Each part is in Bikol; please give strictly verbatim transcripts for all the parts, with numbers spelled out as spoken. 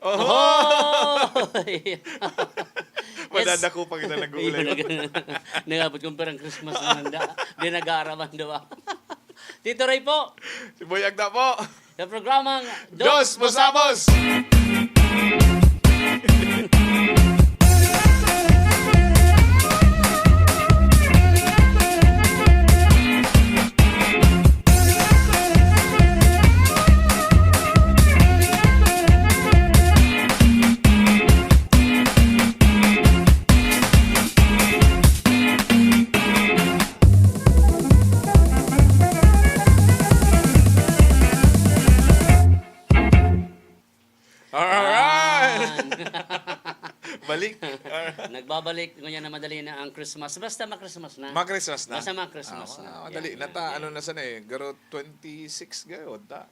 Oho! Oy! Madadako pa kita nag-uulay. Nag-, nag-abot kong perang Christmas na nanda. Di nag-aaraman daw ako. Tito Ray po. Si Boy Agda po. Sa programang Dos Dos Busabos. Busabos. Alright! Yan. Balik. Nagbabalik, ngunyan na madali na ang Christmas. Basta ma-Christmas na. Ma-Christmas na. Basta ma-Christmas Ah, na. Madali Yan, na yan, ta. yan. Ano na sana eh? Garo twenty-six gayon ta.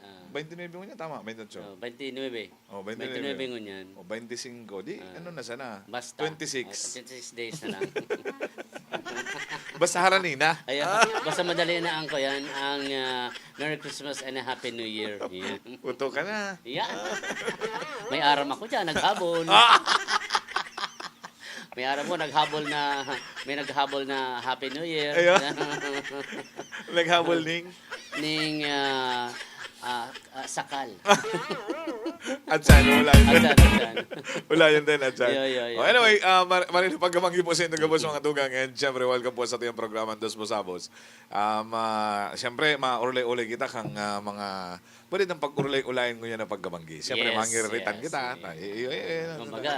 Ah. Twenty-nine ngunyan, tama? Twenty-eight. Oh, twenty-nine. Oh, twenty-nine. Twenty-nine ngunyan. O, twenty-singko. Di, Ah. ano na sana? Basta. Twenty-six. Oh, twenty-six days na lang. Basta harani na. Ayan. Basta madali na ang kuyan, ang, ah, Merry Christmas and a Happy New Year. Yan. Puto ka na. Yan. May aram ako dyan, naghabol. Ah! May aram mo, naghabol na, may naghabol na Happy New Year. Ayan. Naghabol ning? Ning, ah, ah, ah, sakal. Atsan, wala yun. Atsan, atsan. Wala yun din, atsan. Yo, yo, yo. Oh, anyway, ah, mar-, maray na pagkabanggi po sa inyo, gabos, mga tugang. And syempre, welcome po sa atong programang Dos Busabos. Um, ah, siyempre, maurulay-ulay kita kang, ah, mga, pwede nang pag-urulay-ulayan ngunyan na pagkabanggi. Siyempre, Yes, mangiritan yes, kita. yeah. Ay, iyo, iyo, iyo. Kumbaga,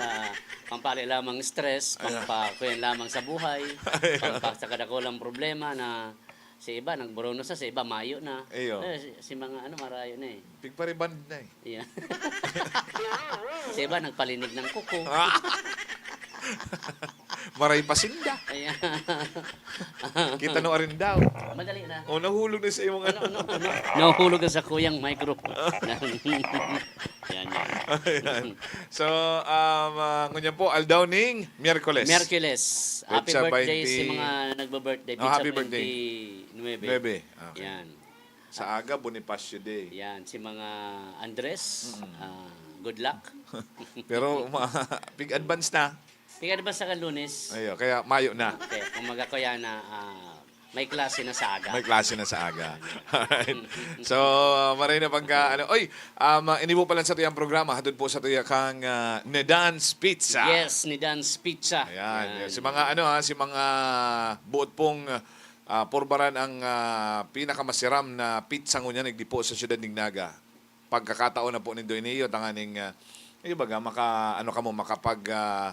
pampali lamang stress, Ayan. pampa-, kuyan lamang sa buhay, Ayan. pampa-, sa kadakulang problema na si iba, nagburunos na, si iba, mayo na. Iyo. Eh, si, si mga ano, marayo na eh. Pigpariband na eh. Iya. Sa iba, nagpalinig ng kuko. Maray pa sinda. Ayan. Kita no arin daw. Madali na. O, nahulog na sa imong Ano, ano, ano? Nahulog na sa kuyang microphone. Yan, yan. Ayan. So, um, ah, ngunyan po, aldaw ning Miyerkules. Miyerkules. Happy Petsa birthday sa twenty mga nagbe-birthday. Oh, Petsa happy birthday. twenty-nine. Nuebe. Okay. Yan. Sa aga, Bonifacio Day. Yan, si mga Andres, Mm. ah, good luck. Pero ma-, pig-advance na. Pig-advance sa Lunes. Ayo, kaya mayo na. Okay, kung magkakuya na, ah, may klase na sa aga. May klase na sa aga. Alright. So, ah, maray na pagka, ano, oy, um, ah, inibo pa lang sa tuyang programa, hatod po sa tuya kang, ah, Nedan's Pizza. Yes, Nedan's Pizza. Ayan. Yan. Si mga, ano, ha, si mga buot pong, ah, purbaran ang, ah, pinakamasiram na pizza ngunyan, igdi po sa siyudad ning Naga. Pagkakataon na po nindo ini, tanganing, ah, eh, baga, maka-, ano kamo, makapag-, ah,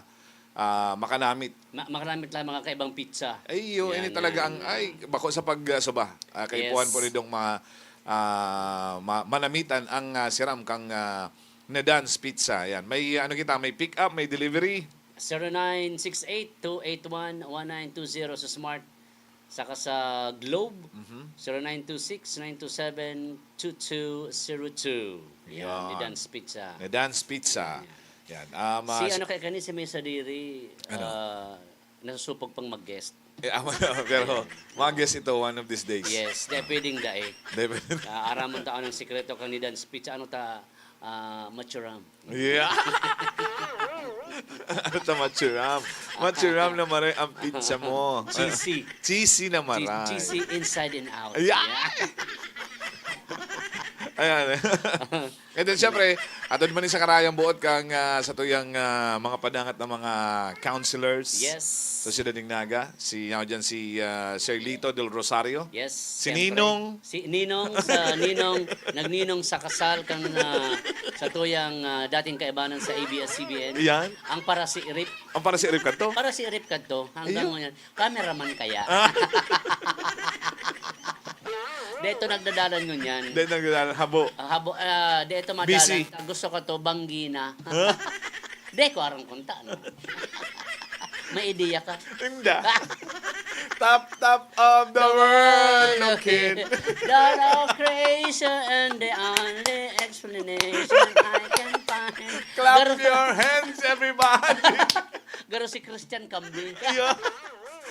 ah, makanamit. Ma-, makanamit lang mga kaibang pizza. Ay, yo, Yan, ini talaga yan, ang, yan. ay, bako sa pag, ah, suba. Ah, kaipuhan Yes. po nindong ma-, ah, ma-, manamitan ang, ah, siram kang, ah, Nedan's Pizza. Yan. May, ano kita, may pick up, may delivery. Zero nine six eight two eight one one nine two zero sa Smart. Saka sa Globe, Mhm. zero nine two six nine two seven two two zero two. Yan, Yan. Nedan's Pizza. Nedan's Pizza. Yan. Yan. Ah, Si mas ano kaya kani, si May Sadiri, Ano? ah, nasusupog pang mag-guest. Eh, ama, pero Ayan. mag-guest ito one of these days. Yes, di pwedeng dai. Di pwede. Ah, aramon ta anong sikreto kang Nedan's Pizza. Ano ta, ah, machuram. Yeah. Ano ta, machuram? Machuram na maray ang pizza mo. Cheesy. Cheesy na maray. Cheesy inside and out. Yeah. Yeah. Ayan. And then, syempre, atod man sa karayang buot kang, ah, sa tuyang, ah, mga padangat na mga councilors Yes. sa Siyudad ning Naga. Si, ano dyan, si, ah, Sir Lito Del Rosario. Yes, Si siyempre. Ninong. Si Ninong sa Ninong, nagninong sa kasal kang, ah, sa tuyang, ah, dating kaibanan sa A B S C B N. Yan. Ang para si Rip. Ang para si Rip kadto? Para si Rip kadto. Hanggang Ayun. ngunyan. Cameraman kaya? Ah. Dito nagdadalan ngunyan. Dito nagdadalan, habo. Ah, habo, ah, dito madalan. Busy. Gusto ko to, banggi na. Huh? Di ko aram kung ta, no? May ideya ka? Hindi. Top, top of the world, no kid. Lord of creation and the only explanation I can find. Clap Garo- your hands, everybody. Garo si Christian Cambi. Iyo.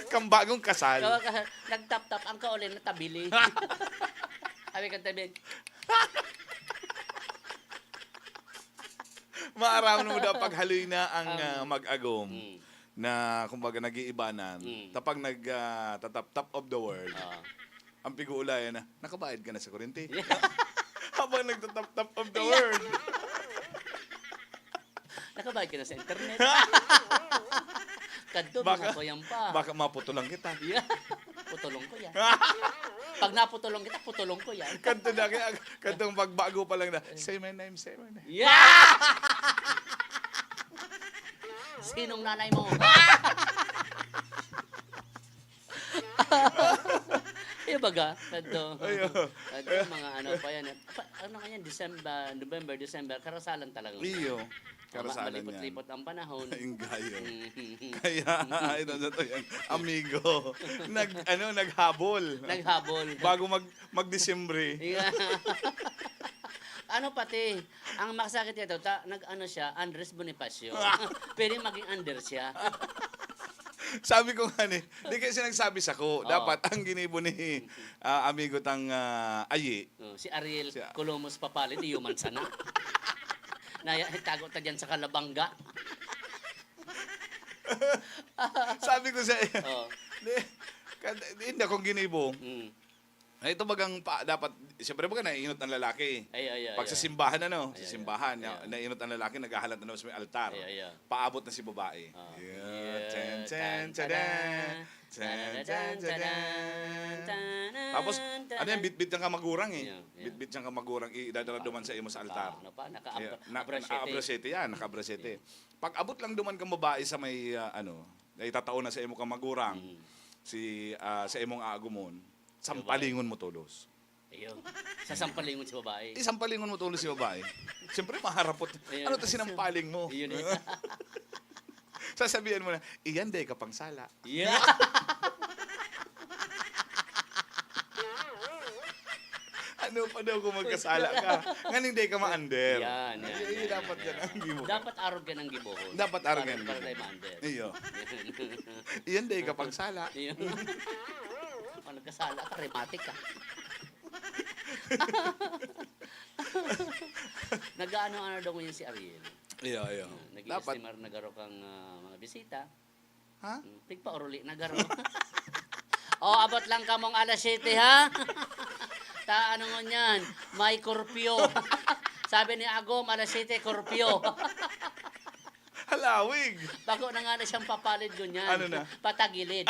Kang bagong kasal. Kawa ka, nagtaptap ang kauli na tabili. Sabi ka tabi. Maaram mo daw pag haloy na ang, Um, ah, mag-agom mm. na, kumbaga, nag-iibanan. Mm. Tapag nag, ah, tatap-, top of the world, Ah. ang pig-uulayan na, "Nakabayad ka na sa kuryente?" Yeah. Habang nagtatap-, top of the Yeah. world. Nakabayad ka na sa internet? Kadto, Baka, mga kuyan pa. baka maputulan kita. Yeah. Putulong ko yan. Pag naputulong kita, putulong ko yan. Kadto na kaya, kadtong pagbago pa lang na, Eh. "Say my name, say my name." Yeah! Sinong nanay mo? Yung baga, kadto. Ay, oo. Kadto, mga ano pa yan, eh. Pa-, ano nga yan, December, November, December, karasalan talaga. Iyo. Ma-, Karasalan yan. malipot-lipot ang panahon. Yung gayo. Mm. Kaya, ito sa to yan. Amigo. Nag, ano, naghabol. Naghabol. Bago mag, mag-Disyembre. Yeah. Ano pati, ang makasakit nito, ta-, nag-ano siya, Andres Bonifacio. Pwede maging Anders siya. Sabi ko nga ni, di kasi nagsabi sako, Oo. dapat ang ginibo ni, ah, amigo tang, ah, Ayi. Oh, si Ariel Si A- Colomos Papalid, iyuman sana. Naya-, tago ta diyan sa Calabanga. Sabi ko sa iyo, Oh. di, kad-, di, hindi akong ginibo. Mm. Ay, ito bagang pa, dapat, siyempre baga naiinot ang lalaki. Ay, ay, ay, Pag sa ay. simbahan, ano, Ay, sa ay, simbahan, ay, na, ay. naiinot ang lalaki, naghahalat na naman sa may altar. Ay, ay, ay. Paabot na si babae. Ah. Yeah. Yeah. Chan, chan, Tan, chadan. tadan. Chan, Tanadan, chan, chadan. tadan, tanan, Tapos, ano yan, tadan. bitbit ng kamagurang eh. Yeah, yeah. Bitbit ng kamagurang, idadala duman sa imo sa altar. Naka, ano pa? Naka-, Yeah. abra-, Na, abra siyete. abra siyete yan, naka-abra siyete. Yeah. Pag abot lang duman kang babae sa may, ah, ano, na itatao na sa imo kang magurang, Mm. si, ah, sa imong aagumon, sampalingon mo tolos. Ayun. Sasampalingon si babae. Isampalingon mo tolos si babae. Siyempre, maharapot. Ayun. Ano to sinampaling mo? Ayun eh. Sasabihan mo na, "Iyan, dai ka pang sala." Yeah. Ano pa daw kung magkasala ka? Nganing dai ka maander. Yan, yan, Ay, yan, dapat yan, yan yan. ang gibo. Dapat arog ka ng gibohon. Dapat arog Para, yan. para dai maander. Iyo. Iyan, dai ka pang sala. Ayun. Pag nagkasala ka, rematic ka. Nag-aano-ano daw ngayon si Ariel. Iyo, iyo. Ah, Dapat. nag-i-estimar na garo kang, ah, mga bisita. Ha? Hmm, tigpauruli na garo. Oh, abot lang kamong alas siyete, ha? Ta, ano ngunyan? May kurpyo. Sabi ni Agom, alas siyete, kurpyo. Halawig. Bago na nga na siyang papalid ngunyan. Ano na? Patagilid.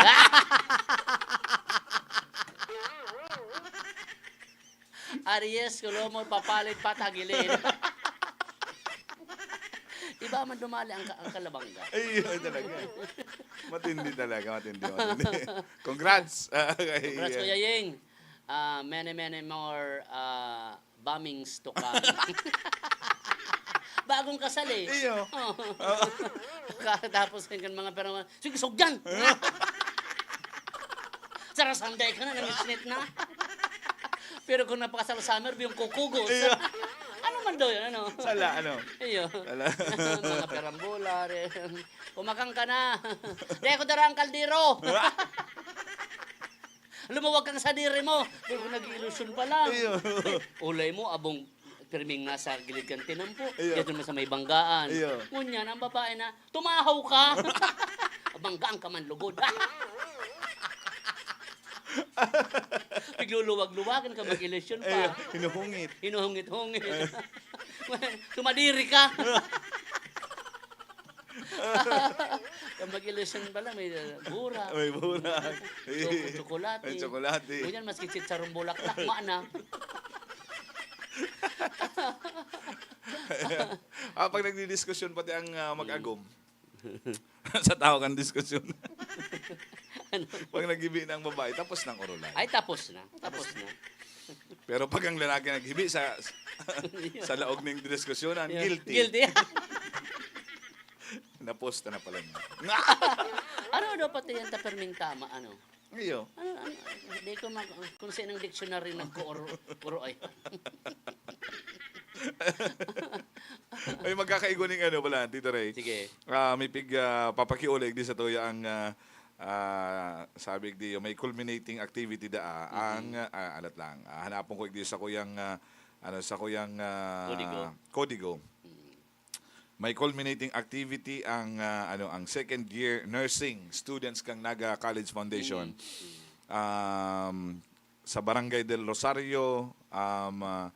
Aries, Colomos, papalid, patagilid. Iba man dumali ang ka-, ang Calabanga. Ay, yun talaga. Matindi talaga, matindi, matindi. Congrats, ah, kay, Congrats, Kuya Ying. Ah, many, many more, ah, bombings to come. Bagong kasal eh. Iyo. Oo. Tapos kan mga pera, "Sige, sugdan!" Sarasanday ka na, nangisnit na. Pero kung napakasal sa summer, yung kukugos. Iyo. Ano man daw yun, ano? Sala, ano? Iyo. Sala. Mga perambula, re-, umakang ka na. Di ako dara ang kaldero. Lumawag kang sadiri mo. Pero nag-iilusyon pa lang. Iyo. Ulay mo, abong pirming nasa gilid kang tinampo. Iyo. Dito naman sa may banggaan. Iyo. Ngunyan, ang babae na, "Tumahaw ka!" Banggaan ka man lugod. Pigluluwag-luwagan ka, mag-ilusyon pa. Iyo, hinuhungit. Hinuhungit-hungit. Sumadiri ka. Ang mag-ilusyon pala, may, uh, bura. May bura. Choko-, tsokolate. May tsokolate. Ngunyan, maski chicharong bulaklak, ma na. Ah, pag nagdidiskusyon pati ang, ah, mag-agom. Sa tao kan diskusyon. Ano? Pag naghibi na ang babae, tapos nang orolay. Ay, tapos na. Tapos na. Pero pag ang lalaki naghibi sa, sa laog ning diskusyonan, Yeah. Guilty. Naposta na pala niya. Ano dapat yan, ta perming tama, ano? Iyo. Ano, ano, di ko mag-, kung saan ang dictionary nagko-oro-, oro ay. Ay, magkakaigwa ning ano pala, Tito Ray. Sige. Ah, may pig, ah, papakiulig di sa tuya ang, ah, ah, sabi di, may culminating activity da, ah, Mhm. ang, ah, alat lang. Ah, hanapon ko di sa kuyang, ah, ano, sa kuyang, ah, Kodigo. Kodigo. Mm. May culminating activity ang, ah, ano, ang second year nursing students kang Naga College Foundation. Mm. Mm. Um, sa Barangay del Rosario, um, ah,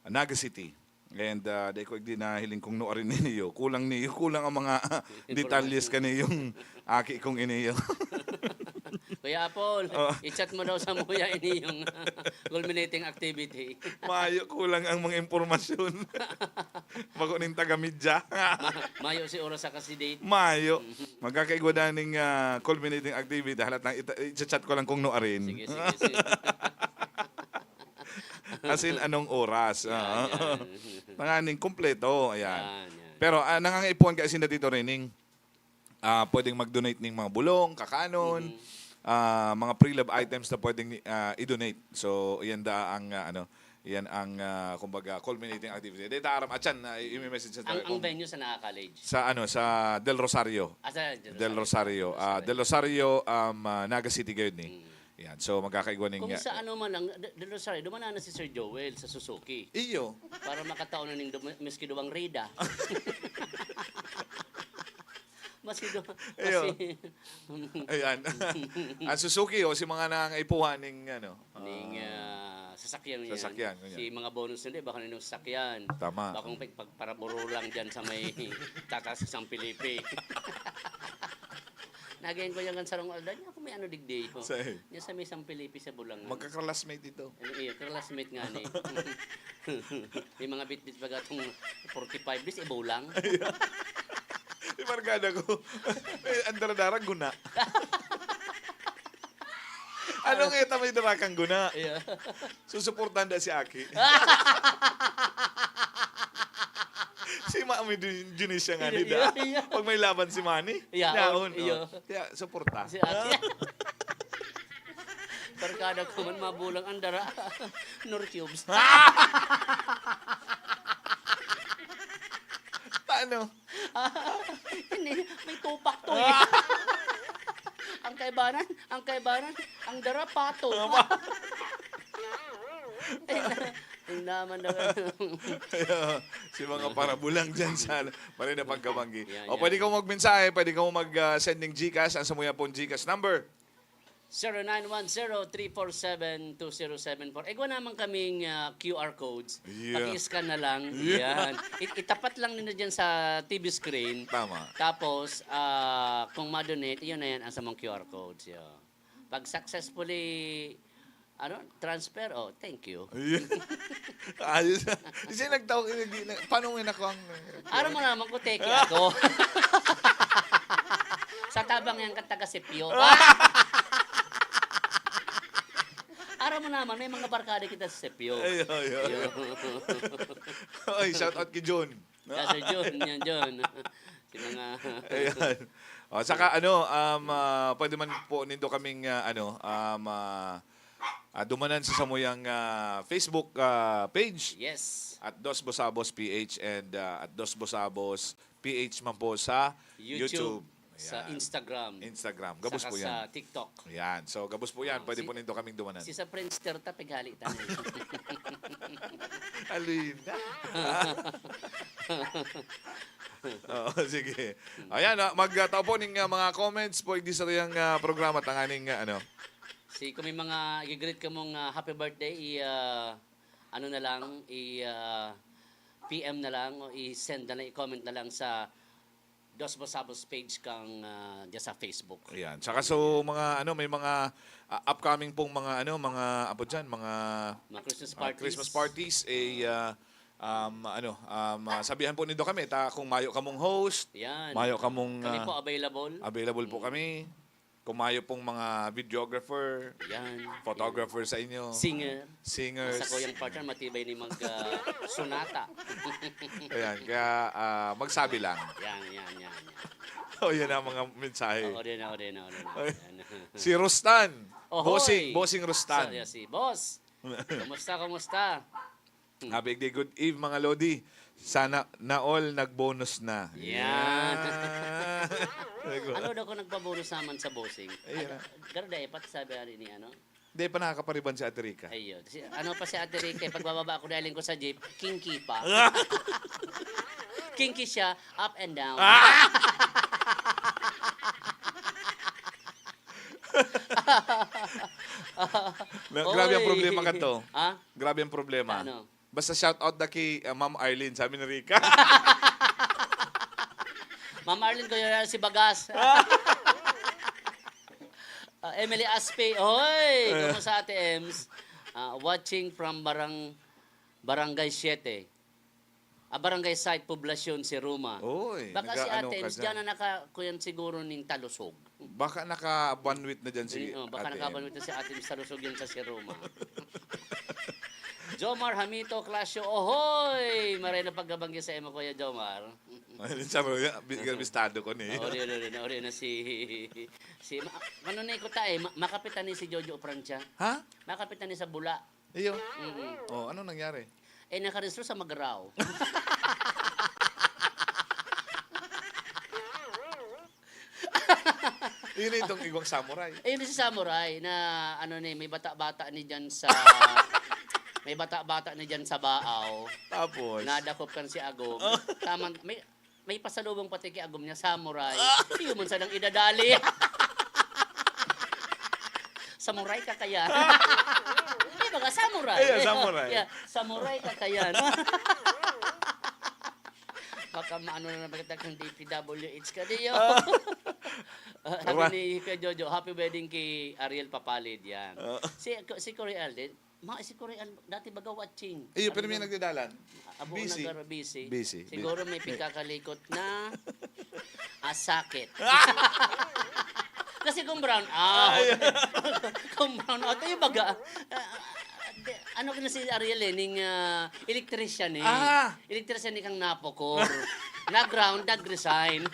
Naga City. And, ah, di ko igdi nahiling kung nuarin niyo. Kulang niyo, kulang ang mga detalles Impormasyon. Kaniyong aki kong iniyo. Kuya Apol, Oh. i-chat mo daw sa muya ini yung culminating activity. Mayo, kulang ang mga impormasyon. Bako ning taga-media. Ma-, mayo si oras sa kasi date. Mayo. Mhm. Magkakaigwa daning, ah, culminating activity. Halat lang, ita-, i-chat ko lang kung nuarin. Sige, sige, sige. As in, anong oras? Yan, Ah. yan. Tanganing kompleto, ayan. Yan, yan. Pero, ah, nangangaipuhan ka, sinda Tito Rening, ah, pwedeng mag-donate ning mga bulong, kakanon, Mhm. ah, mga pre-love items na pwedeng, ah, i-donate. So, iyan da ang, ah, ano, iyan ang, ah, kumbaga, culminating activity. Dahil taaram, atyan, na i-message sa Ang, ang telekom. Venue sa Naga College? Sa, ano, sa Del Rosario. Ah, sa Del Del Rosario. Rosario. Ah, Del Rosario, um, ah, Naga City, gayud ni. Mm. Yan. So, magkakaigwa ning, Kung ah, sa ano man lang, D-, Del Rosario, duman na si Sir Joel sa Suzuki. Iyo. Para makataon na ning dum-, miski duwang rida. Maski du-, Iyo. maski Ayan. Ang Suzuki, o, si mga nangangaipuhan ning, ano, Ning, ah, ah, sasakyan yan. Sasakyan, ngunyan. Si mga bonus na di, baka na yung sasakyan. Tama. Bakong pag-, pagparaburo lang dyan sa may tatas sa San Felipe. Nagayon ko yan kan sarong aldaw niya, kung may ano digdi. Sa, Niya sa may San Felipe sa Bulangan. Magka-classmate ito. Ano, iyo, classmate nga ni. May mga bitbit baga tong forty-five days, ibulang. Yung barkada ko, eh, ang dara-dara, guna. Anong eta may dara kang guna? Iyo. Susuportahan da si Aki. Si Mami Dun-, Dionisia nga, Iyo, di da? iyo, iyo. Pag may laban si Manny, Yaon, yaon, iyo. oh. Kaya, suporta. Si Aki. Barkada ko man, mabulang ang dara. Knorr cubes. Paano? Hindi, may tupak to eh. Ang kaibanan, ang kaibanan, ang dara pato. Tama. Ay, na-, ang naman daw. Kaya, si mga parabulang dyan sa, pare na pagkabanggi. Yan, O, yan. pwede kamo magmensahe, pwede kamo mag, ah, send ng GCash. Ang samuya pong GCash number? Zero nine one zero three four seven two zero seven four. Igwa naman kaming, ah, Q R codes. Yeah. Paki-scan na lang. Yeah. Yan. It-, itapat lang ninyo dyan sa T V screen. Tama. Tapos, ah, kung ma-donate, iyon na yan ang samong Q R codes. Yun. Pag successfully, ano, transfer, oh, thank you. Ayun. Ayos. Kasi nagtawag, nag-, nag-, paano nga nako ang Aram mo naman kung teke ako. Sa tabang yan, kataga Sipyo. Aram Naman, may mga barkada kita sa Sepyo. Ay, ay, ay. Ayun. Oy, shout out kay Jun. Yeah, Sir Jun, yan, Jun. Si mga Ayan. O, saka ano, um, ah, pwede man po nindo kaming, ah, ano, um, ah, ah, dumanan sa samuyang, ah, Facebook, ah, page. Yes. At Dos Bosabos P H and, ah, at Dos Bosabos P H man po sa YouTube, YouTube. Sa Ayan. Instagram. Instagram. Gabos Saka po yan. sa TikTok. Yan. So, gabos po yan. Ah, Pwede si, po nindo kaming dumanan. si sa Friendster ta, pighali ta na. Alin? Oo, sige. Ayan, ah, magtao po ning, ah, mga comments po, igdi sa riyang, ah, programa, tanganing, ah, ano. Si, kung may mga i-greet ka mong, ah, happy birthday, i, ah, ano na lang, i, ah, P M na lang, o i-send na lang, i-comment na lang sa Dos Bosabos page kang, ah, diyan sa Facebook. Ayan. Saka so, mga ano, may mga, ah, upcoming pong mga ano, mga, apo diyan, mga, Mga Christmas ah, parties. Christmas parties, eh, ah, um, ano, um, ah, sabihan po nindo kami, ta, kung mayo kamong host, Yan. mayo kamong, Kami ah, po available. available po Mm. kami. Kung mayo pong mga videographer, Yan. photographer sa inyo, Singer. singers. Sa kuyang partner, matibay ni mag, ah, sonata. Ayan, kaya, ah, magsabi lang. Yan, yan, yan, yan. O, yan ang mga mensahe. Oo, din ako, din ako, din ako. Ay. Yan. Si Rustan. Ohoy! Bossing, Bossing Rustan. So, yeah, si Boss. Kumusta, kumusta? Hmm. Happy day, good eve, mga lodi. Sana na all nag-bonus na. Yan. Yeah. Ano daw kung nagpa-bonus naman sa Bossing? Ayun Ay, na. Garda eh, pati sabi ani ni ano? Di pa nakakapariban si Ate Rica. Ayun. Si, ano pa si Ate Rica, eh, pagbababa ko, dahil ko sa jeep, kinky pa. Kinky siya, up and down. Ah! Na, grabe ang Oy! problema ka to. Ha? Grabe ang problema. Ano? Basta shout out na kay, ah, Ma'am Arlene, sabi ni Rica. Ma'am Arlene, kuya, si Bagas. Ah, Emily Aspe, hoy! Eh. Kumusta, Ate Ems? Ah, watching from Barang-, Barangay Siete. Ah, Barangay Site, Poblacion, si Roma. Oy, Baka si nag-aano Ate ka Ems, dyan. dyan na naka-, kuyan siguro ning Talusog. Baka naka-banwit na dyan si Eh, oh, baka Ate naka-banwit Em. na si Ate Em sa lusog yan sa Siruma. Jomar Hamito Clasio, ohoy! Maray na pagkabanggi sa imo, Kuya Jomar. Ay, sa mga, bi-, bistado ko ni. Ori, ori, ori, ori na si, si, ma-, ano na ikuta eh, ma-, makapitan ni si Jojo Francia. Ha? Makapitan ni sa Bula. Iyo. Mm-mm. Oh, ano nangyari? Eh, nakarehistro sa Magarao. Yun itong igwang samurai. Ayun si samurai na, ano ni, may bata-bata ni dyan sa, may bata-bata ni dyan sa Baaw. Tapos? Nadakop kan si Agom. Oh. Tamang, may, may pasalubong pati ki Agom niya, samurai. Ah! Iyo man sanang idadali. Samurai ka kaya? Di ba ka, samurai? Ayun, samurai. Yeah, samurai ka kaya? Baka maano na naman kita kung D P W H ka, di yun? Ah. Ah, sabi Ra- ni Kuya Jojo, "Happy wedding kay Ariel Papalid," yan. Ah. Si, si Kuya Ariel din, ma-, si Kuya Ariel, dati baga watching. Iyo, Sabi pero may niya, nagdadalan. abo Busy. nagar-, busy. Busy. Siguro may Busy. pagkakalikot na, ah, sakit. Kasi kung brown out, Ay. kung brown out, ay baga, ah, di, ano ka na si Ariel eh, ning, ah, electrician eh. Ah. Electrician ni kang napokor. Nag-ground, nag-resign.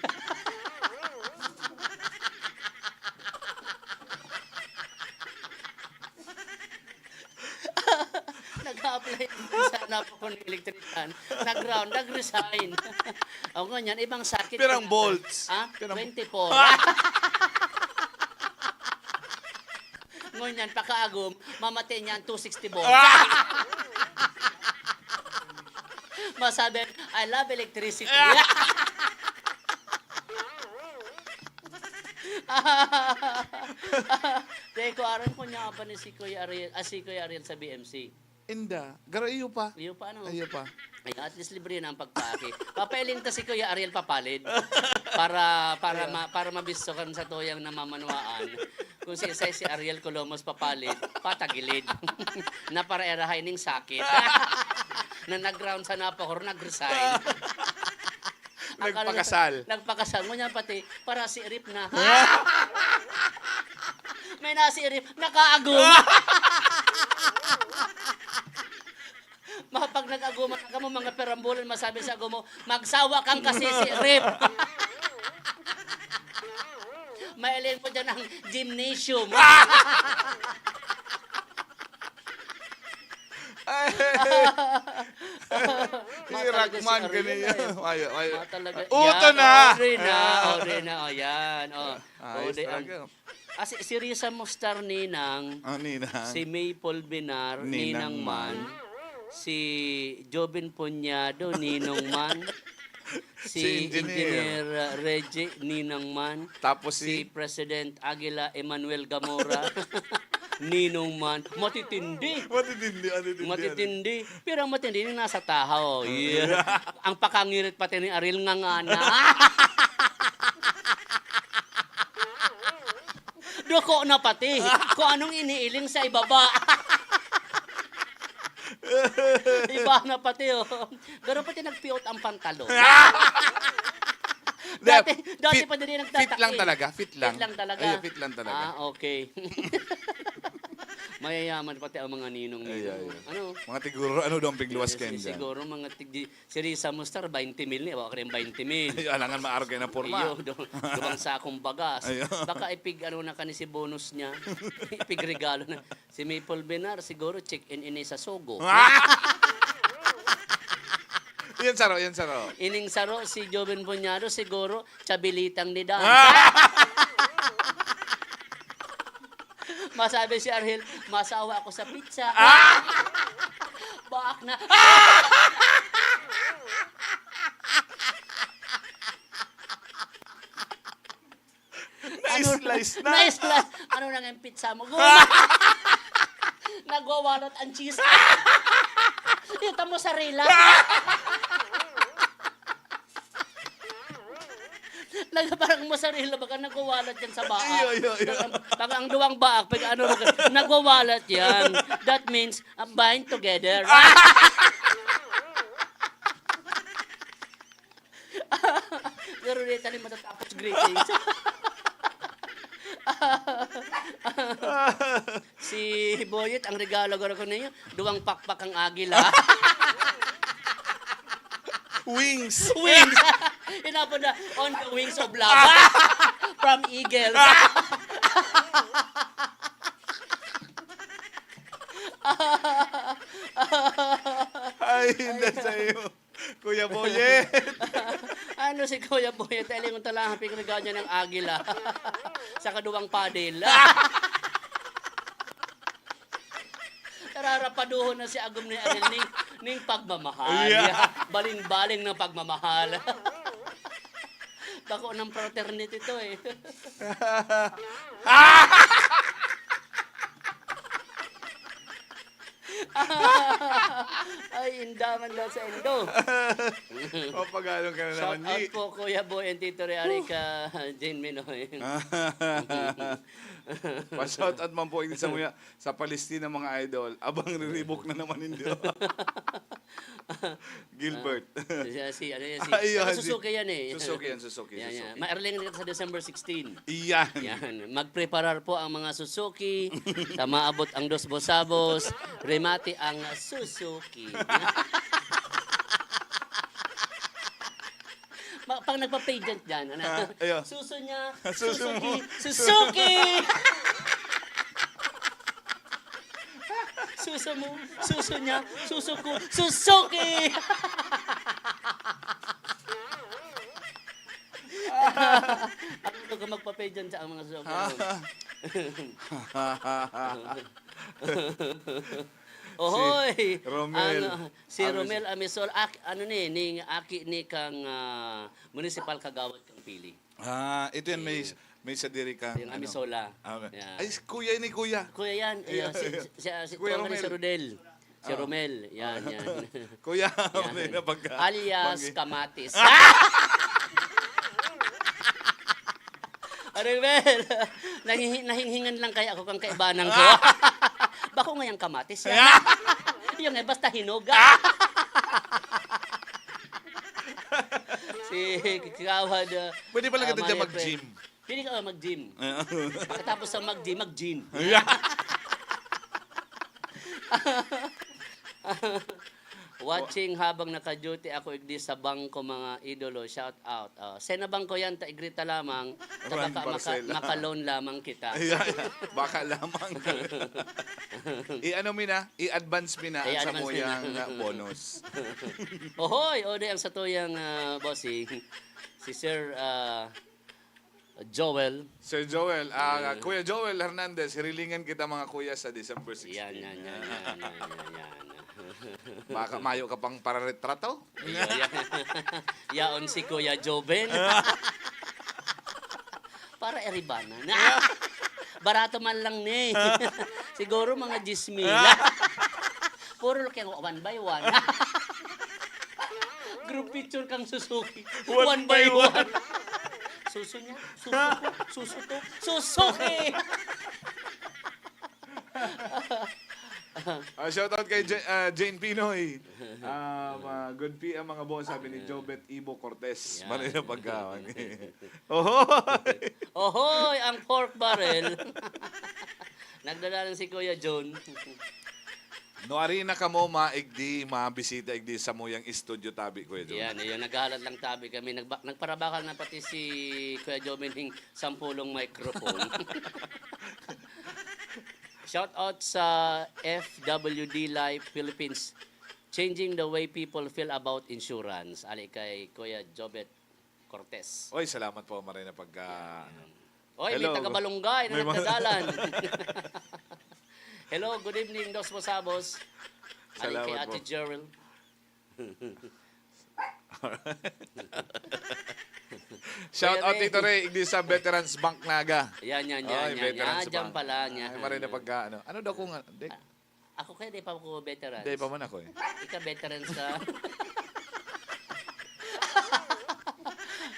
Nag-a-apply sa napokor ni electrician. Nag-ground, nag-resign. O, ngunyan, ibang sakit. Pirang volts? Ha? Pirang Twenty-four. Ngunyan, pakaagom, mamate niya ang two sixty volts. Ah! Masabi, "I love electricity." Ah! Teko, aram ko niya pa ni si Kuya Ariel, ah, si Kuya Ariel sa B M C. Inda. Garo iyo pa. Iyo pa, ano? Iyo pa. Ay, at least libre na ang pagpaki. Papailing ta si Kuya Ariel Papalid. Para, para Ayan. ma-, para mabisto kan sa tuyang namamanwaan. Kung si Isay, si Ariel Colomos Papalid, patagilid. Na para erahay ning sakit. Na nag-ground sa napakor, nag-resign. Ang Nagpakasal. ano, nagpakasal. Ngunyan pati, para si Rip na. May nasi Rip, nakaagom. Nag-aguma na kamo, mga perambulan, masabi sa agumo, "Magsawa kang kasisi, rip." Mahiling mo dyan ang gymnasium. Ay. Mao talaga si Hirak man Ariel, kaniya. Eh. Mayo, mayo. Mao talaga. Uto Yan, na! Oh, di na, Ah. oh, di na, oh, yan, oh. Ayos Oh, di ang talaga. Ah, si, si Risa Mustar, Ninang. Ah, Ninang. Si Maple Benar, Ninang Ninang man. man. Si Joven Puñado, Ninong man. Si Si Engineer. Engineer, uh, Reggie, Ninang man. Tapos Si si President Aguila Emmanuel Gamora, Ninong man. Matitindi. Matitindi, matitindi, ano? Matitindi. Pero ang matindi, yung nasa tahaw. Ah, Yeah. yeah. Ang pakangirit pati ni Ariel, ngangana. Duko na pati. Kung anong iniiling sa ibaba. Iba na pati, oh. Pero pati nagpiot ang pantalon. Hindi, Dati, dati fit, pa din yung fit lang nagtatakil. talaga, fit lang. Fit lang talaga. Ay, fit lang talaga. Ah, okay. Mayayaman pati ang mga ninong-ninong. Ay, ay, ay. Ano? Mga tiguro, ano daw ang pigluwas Yes, kayo dyan? siguro mga tig-, Si Risa Mustar, baynte mil ni, wa ka rin baynte mil. Ay, alangan maaro kayo na porma. Iyo, do-, duwang sakong bagas. Ayo. Baka ipig-ano na ka ni si bonus niya. Ipigregalo na. Si Maple Benar, siguro check-in ini sa Sogo. Yan saro, yan saro. Ining saro, si Joven Puñado, siguro, chabilitang ni Dan. Masabi si Ariel, "Masawa ako sa pizza." Ah! Baak na. Na-slice na. Na-slice. Ano na nga yung pizza mo? Guma! Nagwawalot ang cheese. Ito mo sarila. Nag-, parang mozzarella, baga nagwawalat yan sa baak. Iyo, iyo, iyo. Pag ang, pag ang duwang baak, pag ano, nagwawalat yan. That means, uh, bind together. Pero di tayo matatapos greetings. Si Boyet, ang regalo garo ko ninyo, duwang pakpak ang agila. Wings. Wings. Inapod na, "On the wings of love." From Eagles. Ay, hindi sa'yo. Kuya Boyet. Ano si Kuya Boyet? Ay, lingon ta lang, pigregalo niya ng agila. Sa kaduwang padel. Nararapaduhon na si agom ni Ariel ning, ning pagmamahal. Yeah. Baling-baling ng pagmamahal. Bako ng fraternity to eh. Ay, indaman daw sa indo. Papagalong ka na Shout naman, out Yi. po, Kuya Boy and Tito Ray Arica, Jane Minoy. Pa-shout out man po, hindi sa muya, sa Palestina, mga idol. Abang riribok na naman, hindi. Gilbert. Ah, si, si, ano yan, si, Ah, iyo, saka si Suzuki yan eh. Suzuki yan, Suzuki, Yan, yan. Suzuki. Maerling rin sa December sixteen. Iyan. Yan. Magpreparar po ang mga Suzuki. Sa maabot ang dos bosabos, remate ang Suzuki. Ma-, pag nagpa-pageant dyan, ano? Ah, iyo. Suso niya, Suso Suzuki, mo. Suzuki! Suso mo, suso niya, suso ko, Suzuki! Ano ka magpa-pageant sa ang mga Suzuki? Ohoy! Si Romel Ang, ah, si Amisola. Romel Amisola, ak-, ano ni, ning aki ni kang, ah, municipal kagawad kang Pili. Ah, ito yan, may, Sige. may sadiri kang, Yung ano. Amisola. Ah, may, Yan. ay, si kuya ni kuya. Kuya yan. Ayan, Ayan, si, ayan. si, si, si Si Kuya Kuya Romel. Romel, si Rodel. Si Ah. Romel. Yan, Ah. yan. Kuya, Yan. ano yun, pagka Alias banggi- Kamatis. Aring Mel, nahihi-, nahinghingan lang kaya ako kang kaibanan ko. Bako ngayang kamatis yan. Yung eh, basta hinog. Si Kawad, uh, Pwede pala uh, kita dyan Maria Pre. mag-gym. Pwede ka mag-gym. Pagkatapos sa mag-gym, mag-gym. Yeah. Watching habang naka-duty ako igdi sa bangko, mga idolo. Shout out. Oh, sa na bangko yan, ta igrita lamang, ta Ran baka maka-, Barcela. Maka-loan lamang kita. Ayan, baka lamang. I-ano mi na, i-advance mi na ang I-advance mi na. Samuyang, ah, bonus. Ohoy, o di ang satuyang, ah, bossing, si Sir, ah, Joel. Sir Joel, ah, Ayan. Kuya Joel Hernandez, hirilingan kita, mga kuya, sa December sixteen. Yan, yan, yan, yan, yan, yan, yan. Baka mayo ka pang pararetrato? Iyo, ya-, yaon si Kuya Joven. Para eribanan. Barato man lang ni. Siguro mga diyes mil. Puro lang kaya one by one. Group picture kang Suzuki. One by one. Susu niya. Susu ko. Susu to. Suzuki! Ah, shout out kay Ja-, ah, Jane Pinoy. Ah, ma-, good P M, mga boss, sabi ni Jobet Ibo Cortez. Yan. Marina pagkaon. Ohoy! Ohoy, ang pork barrel. Nagdala na si Kuya John. Nuari na kamo maigdi, mabisita igdi samuyang studio tabi, Kuya John. Yan, yun, naghahalat lang tabi kami. Nagba-, nagparabakal na pati si Kuya Joven ning sampulong microphone. Shout out sa F W D Life Philippines, changing the way people feel about insurance. Ali kay Kuya Jobet Cortez. Oy, salamat po, maray na pagka, ano. Oy, may Hello. Taga Balonggay na May mga nagdadalan. Hello, good evening, Dos Masabos. Ali kay Salamat Ate po. Cheryl. Shout out Kuya Ray. Tito Ray, igdi sa Veterans Bank Naga. Yan, yan, yan, Ay, yan, Veterans yan, dyan Bank. Pala, yan. Ay, maray na pagka, ano. Ano daw kung, ah, di, Ako kaya, di pa ako veterans. Di pa man ako eh. Ika veterans ka.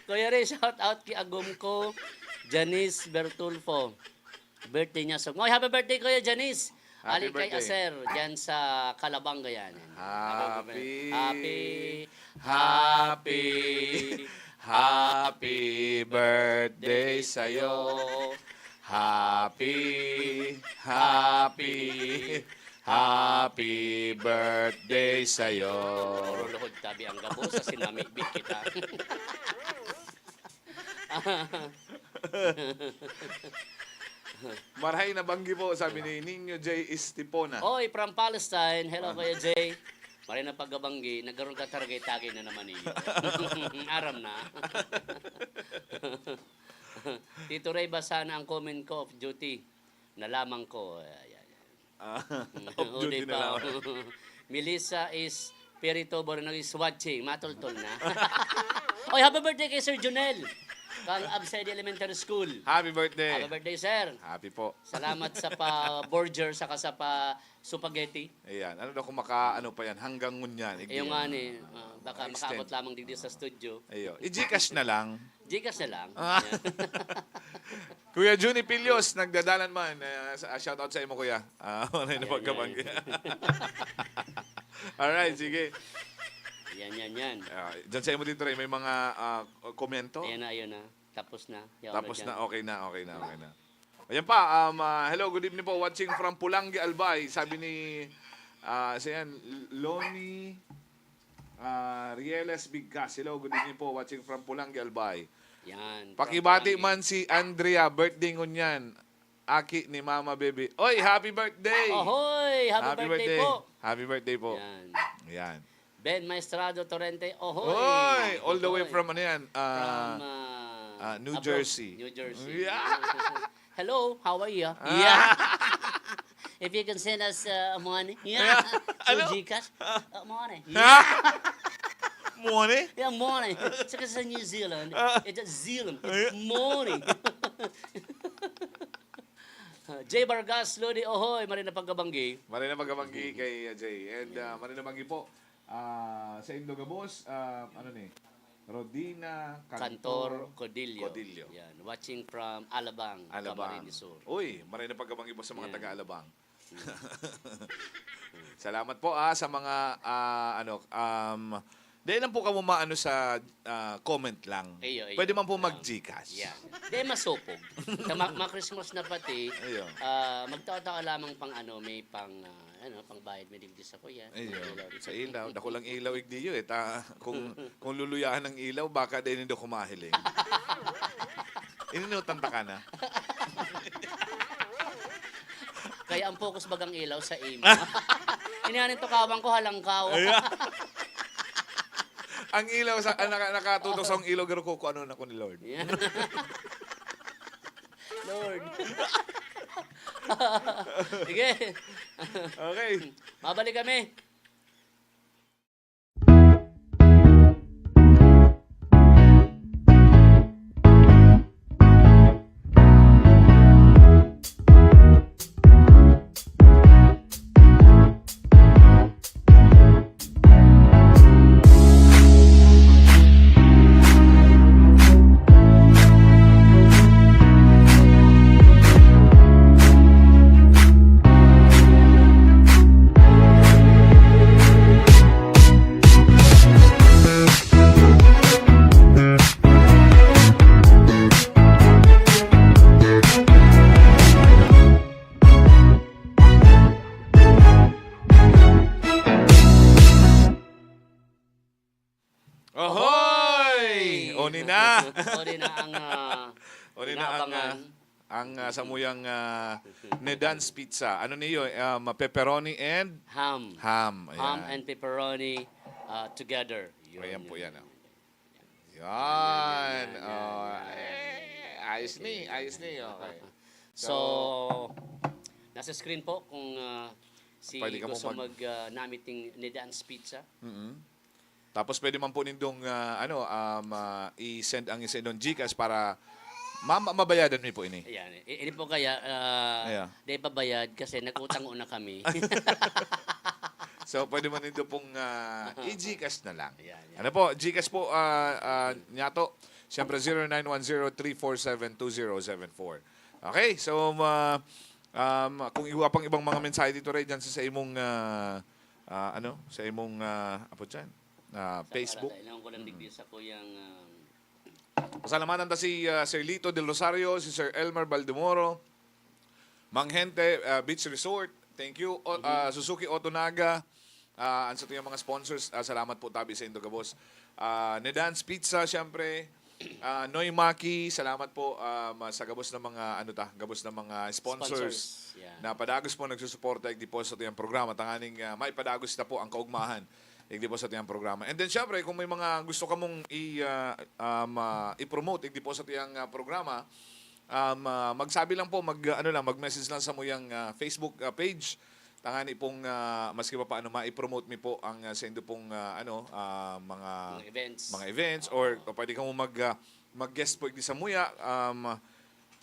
Kuya Ray, shout out kay agom ko, Janice Bertulfo. Birthday niya. So, oy, happy birthday, Kuya Janice. Happy Ali kay birthday. Aser, dyan sa Calabanga yan. Happy, Happy, happy, happy birthday sa'yo. Happy, happy, happy birthday sa'yo. Luluhod tabi ang gabos, sa sinamibig kita. Maray na banggi po, sabi ni Nino J Estipona. Oy, from Palestine. Hello, Ah. Kuya Jay. Maray na pagkabanggi, nagkaroon ka taragay-tagay na naman eh. Aram na. Tito Ray, basa na ang comment ko, off duty na lamang ko. Ay, ay, ay. Ah, Mm, off duty huli na pa. Lang. Melissa Espiritu Bornag is watching. Matultol na. Oy, happy birthday kay Sir Junel. Kang Abside Elementary School. Happy birthday. Happy birthday, sir. Happy po. Salamat sa pa-burger saka sa pa-spaghetti. Ayan. Ano daw kung maka-, ano pa yan? Hanggang ngunyan. Igdi Ayun nga yan. Ni, ah, baka Extend. Makaabot lamang digdi sa studio. Ayo. I-Gcash na lang. Gcash na lang. Ah. Ayan. Kuya Junie Pillos, nagdadalan man. Eh, sa, shout out sa imo, kuya. Ah, wala na Ayan, pagkabanggi. Ayan. Alright, sige. Yan, yan, yan. Ah, dyan sa imo dito, Ray, may mga, ah, komento? Ayan na, ayan na. Tapos na. Yaw na Tapos dyan. Na, okay na, okay na, okay na. Ayan pa, um, ah, hello, good evening po. Watching from Pulangi, Albay. Sabi ni, ah, siya yan, Loni, ah, Rieles Bigkas. Hello, good evening po. Watching from Pulangi, Albay. Yan, from Pakibati Pulangi. Man si Andrea, birthday ngunyan. Aki ni Mama Baby. Oy, happy birthday! Ohoy! Happy Happy birthday birthday. Po! Happy birthday po. Yan. Yan. Ben Maestrado Torrente, ohoy! Oy! All the way Ohoy. From ano yan? Ah, From, ah, ah, New abroad. Jersey. New Jersey. Yeah. Hello, how are you? Ah. Yeah. If you can send us, uh, money. Yeah. Yeah. Through Ano? GCash. Ah. Uh, money. Ah. Yeah. Money? Yeah, money. Saka sa New Zealand, Ah. It's a Zealand. It's Ay. Money. Jay Vargas, Lodi, ohoy, maray na pagkabanggi. Maray na pagkabanggi kay, uh, Jay. And, uh, maray na banggi po. Ah, sa Indogabos, ah, ano ni? Rodina Cantor Cantor Codillo. Codillo. Yan, watching from Alabang, Alabang. Camarines Sur. Uy, maray na pagkabanggi po sa mga Yan. Taga-Alabang. Salamat po, ah, sa mga, ah, ano, um, dahil lang po kamo maano sa, ah, comment lang. Iyo, iyo. Pwede man po Ah, mag-GCash. Yeah. Di, masupog. Sa ma-, ma-Christmas na pati, Iyo. ah, magtao-tao lamang pang ano, may pang, ah, Ano, pangbayad mi digdi sa kuya. Ayun, sa ilaw. Dako lang ilaw igdiyo eh. Ta, kung, kung luluyahan ng ilaw, baka dahil hindi ako mahiling. Ininutan ta ka na. Kaya ang focus bagang ilaw sa imo. Inanin to kawang ko halangkaw. Ayan. Ang ilaw sa ah, naka, nakatutok sa ilaw garo ko kung ano na ko ni Lord. Yan. Lord. Sige. Okay. Mabalik kami. Ohoy! Oni na! Uli na ang ah, Uli na ang, ah, inaabangan. Ang ah, samuyang ah, Nedan's Pizza. Ano niyo? Um, pepperoni and Ham. ham. Ham Ayan. And pepperoni uh, together. Yun, Ayan po yun. Yan. Oh. Yan. Yan, yan, Oh, yan, yan. eh, ayos ni, ayos ni. Okay. So, nasa screen po kung ah, si Pwede ka mo gusto mag- mag, ah, namit ng Nedan's Pizza. Mm-mm. Tapos pwede man po nindong ah, ano um, ah, i-send ang isa indong GCash para ma- ma- mabayadan mi po ini. Ayan. I- Ini po kaya, ah, Ayan. di pa bayad kasi nag-utang una kami. So pwede man nindo pong ah, i-GCash na lang. Ayan, ayan. Ano po, GCash po ah, ah, nyato. Siyempre zero nine one zero three four seven two zero seven four. Okay, so um, ah, um, kung iwa pang ibang mga mensahe dito, Ray, dyan sa, sa imong ah, ah, ano, sa imong ah, apo dyan, ah, Facebook. Kailangan ko lang digdi sa kuyang ah, Pasalamatan ta si ah, Sir Lito Del Rosario, si Sir Elmer Baldemoro, Manghente ah, Beach Resort. Thank you. O, ah, Suzuki Auto Naga, ah, ang sa tuyang mga sponsors. Ah, salamat po tabi sa indo gabos. Ah, Nedan's Pizza, syempre. Ah, Noy Maki, salamat po ah, sa gabos ng mga ano ta, gabos ng mga sponsors. Sponsors, yeah. Na padagos po nagsusuporta igdi po sa tuyang programa. Tanganing ah, maipadagos na po ang kaugmahan igdi po sa tuyang programa. And then syempre, kung may mga gusto kamong i ah, um, ah, i-promote igdi po sa tuyang ah, programa, um, ah, magsabi lang po, mag ano lang, mag-message lang sa muyang ah, Facebook ah, page. Tangani pong ah, maski pa paano ma-promote mi po ang ah, sa indo pong ah, ano ah, mga Mga events. mga events or, o pwede kamo mag ah, mag-guest po igdi sa muya. Um,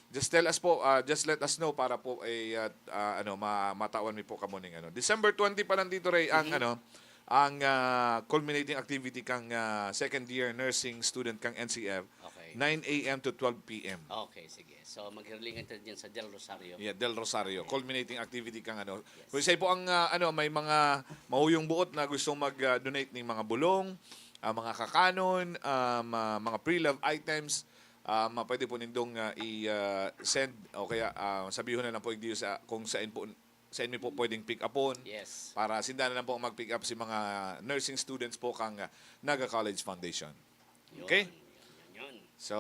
just tell us po, ah, just let us know para po ay ah, ah, ano ma matawan mi po kamo ning ano. December twenty pa lang dito, Ray, ang ano ang ah, culminating activity kang ah, second year nursing student kang N C F, Okay. nine a m to twelve p m. Okay, sige. So, maghirlingan tayo dyan sa Del Rosario. Yeah, Del Rosario. Culminating activity kang ano. Kung isa po ang ah, ano, may mga mahuyong buot na gustong mag-donate ng mga bulong, ah, mga kakanon, um, ah, mga pre-love items, um, ah, pwede po nindong ah, i-send o kaya ah, sabihon na lang po igdi sa kung saan po saan mi po pwedeng pick upon Yes. Para sinda na lang po ang mag-pick up si mga nursing students po kang ah, Naga College Foundation. Yun, Okay? Yun, yun, yun. So,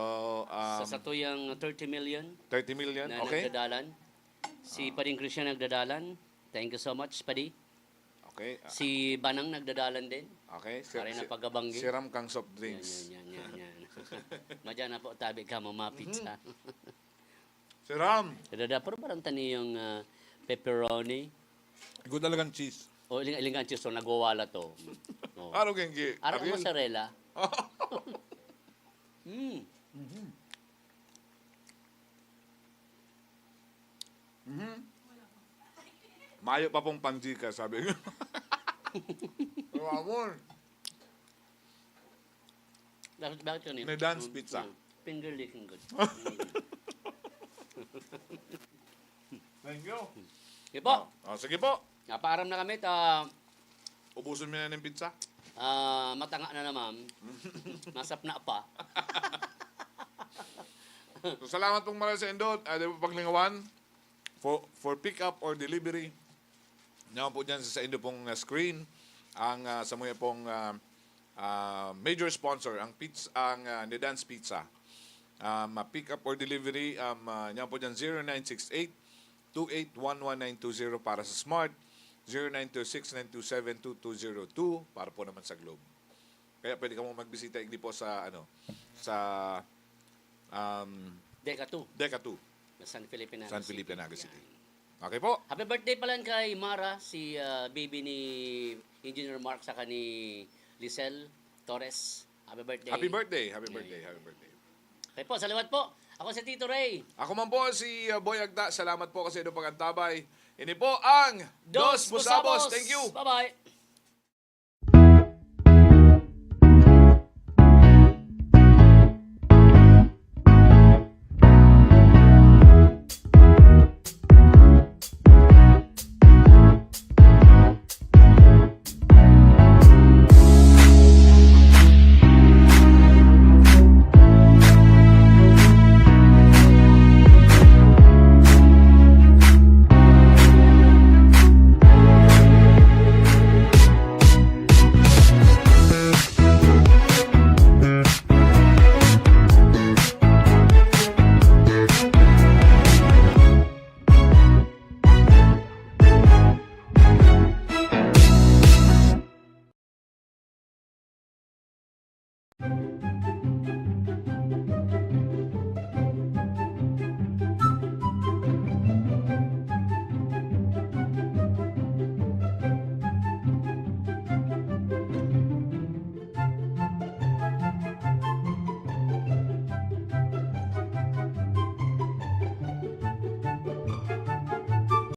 um, Sa satuyang thirty million thirty million, na okay? nagdadalan. Si Pading Christian nagdadalan. Thank you so much, Padi. Okay. ah, Si Banang nagdadalan din. Okay. Si, Aray na si, pagkabanggi. Siram kang soft Yan, drinks. yan, yan, yan, yan. Madyan na po tabi ka, mga pizza. Siram. Dada, pero parang tani yung ah, pepperoni. Good talagang cheese. O, iling, iling ang cheese, so nagwawala to. Oh. Araw kang gi. Araw ang mozzarella. Mm. Mhm. Mayo pa pong panjika, sabi ko. Ramon. Bakit, bakit yun eh? May dance Mm, pizza. Mm. Finger licking good. Thank you. Sige po. Oh, sige po. Napaaram na kami. Ta, Ubuson mo na ng pizza. ah, matanga na naman. Nasapna pa. So, salamat pong maraming sa indo. Uh, di ba paglingawan? For, for pick up or delivery. Yan po dyan sa indo pong ah, screen, ang ah, sa mga pong ah, ah, major sponsor, ang pizza, ang ah, Nedan's Pizza. Um, ah, pick up or delivery, um, uh, yan po dyan, zero nine six eight, two eight one one nine two zero para sa Smart, zero nine two six nine two seven two two zero two para po naman sa Globe. Kaya pwede ka mo magbisita, hindi po sa, ano, sa um, Deca two, Deca two, na San Felipe Naga San City. Felipe Naga City. Yan. Okay po. Happy birthday pala kay Mara, si ah, baby ni Engineer Mark saka ni Lisel Torres. Happy birthday. Happy birthday, happy Yeah, birthday, yeah. Happy birthday. Okay po, salamat po. Ako si Tito Ray. Ako man po si uh, Boy Agta. Salamat po kasi doon pag-antabay. Ini po ang Dos Busabos. Thank you. Bye-bye.